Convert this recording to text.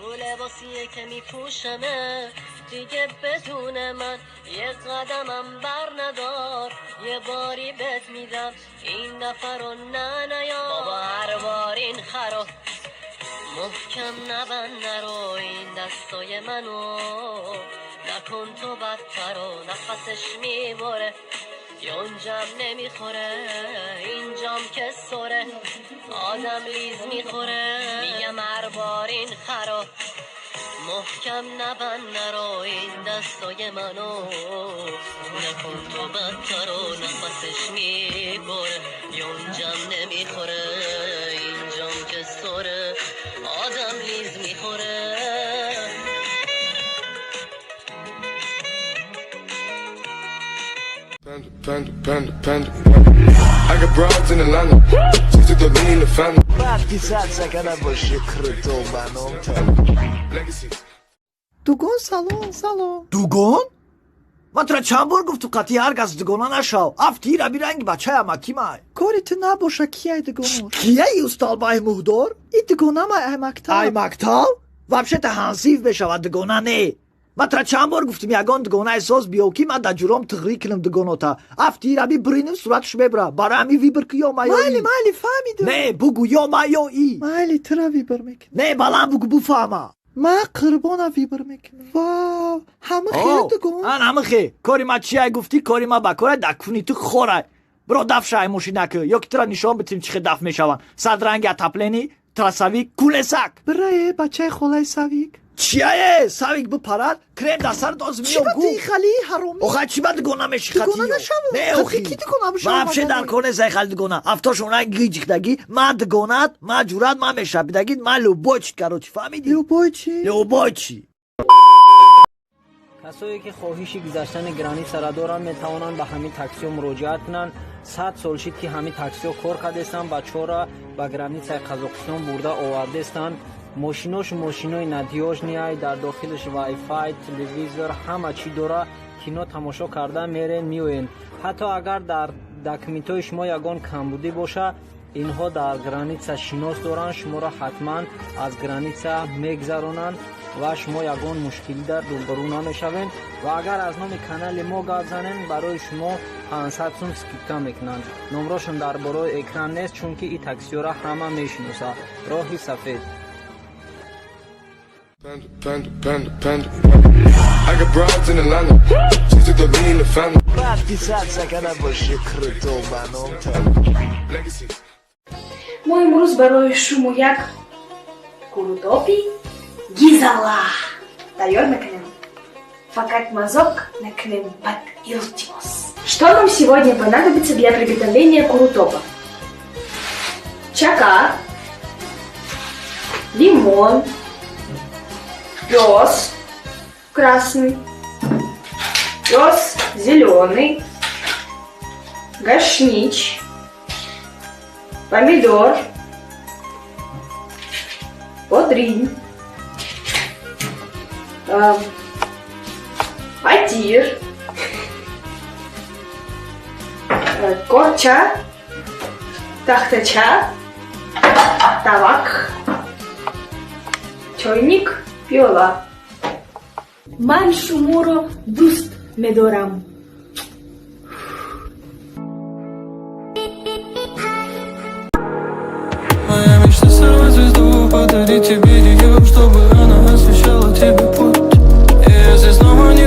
رو لباسیه که میپوشمه. دیگه بدون من یه قدمم بر ندار. یه باری بهت میدم، این دفعه رو نه نیا. بابا، هر بار این خرو محکم نبند، نرو. این دستای منو نکن تو بدتر و نفسش میبره، یونجم نمیخوره. اینجام که سره، آدم لیز میخوره. میگم هر بار این خرو محکم نبند، نرو. این دستای منو نکن تو بدتر و نفسش میبره، یونجم نمیخوره. اینجام که سره، آدم لیز میخوره. Panda, panda, panda, panda. I got broads in Atlanta. Just to lean the family. Подписаться када боши круто ба ном та. Legacies. Дугон, салом, салом. Дугон? Ман тура чанд бор гуфтум, қатъи ҳар кас дугона нашав. Афти раби ранги бачаи амакимай. Кори ту набоша, кияй дугонош? Кияи, усталбаи муҳдор? И дугонамай, ай мактаб. Ай мактаб? Вообще-то ҳансиф мешавад, дугона не. Ман тура чанд бор гуфтум, ягон дугонаи соз биё, ки ман дар ҷуром тиғрӣ кунам дугонота. Афти раби бриним, суратш мебра. Барои ҳамин выбор ки, ё ма ё Майли. И. Майли, фаҳмидум. Не, бугу, ё ма ё и. Майли, тура выбор мекунам. Не, баланд бугу, буфаҳма. Ман қурбона выбор мекунам. Вау, ҳама хел дугон. Ан ҳамихе. Кори ма чияй гуфтӣ? Кори ма ба корай дар куни ту хорай. Биро, даф шай мошинаку, ё ки тура нишон битим, чӣ хел даф мешаванд. Садранги отопление, трассовик, кулесак. Бирае, бачаи холаи Савик. Чияе, Савик бипарад, крем дар сар доз. Чӣ миё ба гу. ти хали ҳаромӣ? Охай, чӣ ба дугона меши? Дугона нашавам. Не. Хати Охи. ки дугона бишавам? Вообще дар Магане? кор несай хали дугона. Автошон ранги гиҷиктагӣ. Ма дугонат, ма ҷурат, ма мешапидагӣ, ма любой чи, короче, фаҳмидӣ? Любой чӣ? Любой чи. Касое ки хоҳиши гузаштани границара доранд, метавонанд ба ҳамин таксиҳо муроҷиат кунанд. 100 сол шид, ки ҳамин таксиҳо кор кардестанд, бачаҳоро ба границаи Қазоқистон бурда овардестанд. Мошинош мошинои надёжный, дар дохилаш вайфай, телевизор, ҳама чӣ дора. Кино тамошо карда мерен, меоен. Ҳатто агар дар документҳои шумо ягон камбудӣ боша, инҳо дар граница шинос доранд, шуморо ҳатман аз граница мегзаронанд ва шумо ягон мушкилида рӯбарӯ намешавед. Ва агар аз номи канали мо гап занем, барои шумо 500 сум скидка мекунанд. Номрошон дар борои экран нест, чунки и таксиёра ҳама мешиносад. Роҳи сафед. Panda, panda, panda, panda. I got broads in Atlanta. Just to lean the family. Подписаться када боши круто ба ном та. Legacies. Мо имрӯз барои шумо як курутоби гизала тайёр мекунем. Фақат мазок накунем бад, илтимос. Что нам сегодня понадобится для приготовления курутоба? Чака, лимон, пес красный, пес зеленый, гашнич, помидор, бодринь, фатир, корча, тахтача, тавак, чойник, пиёла. Ман шуморо дӯст медорам. Моя мечта — сорвать звезду, подарить тебе ее, чтобы она освещала тебе.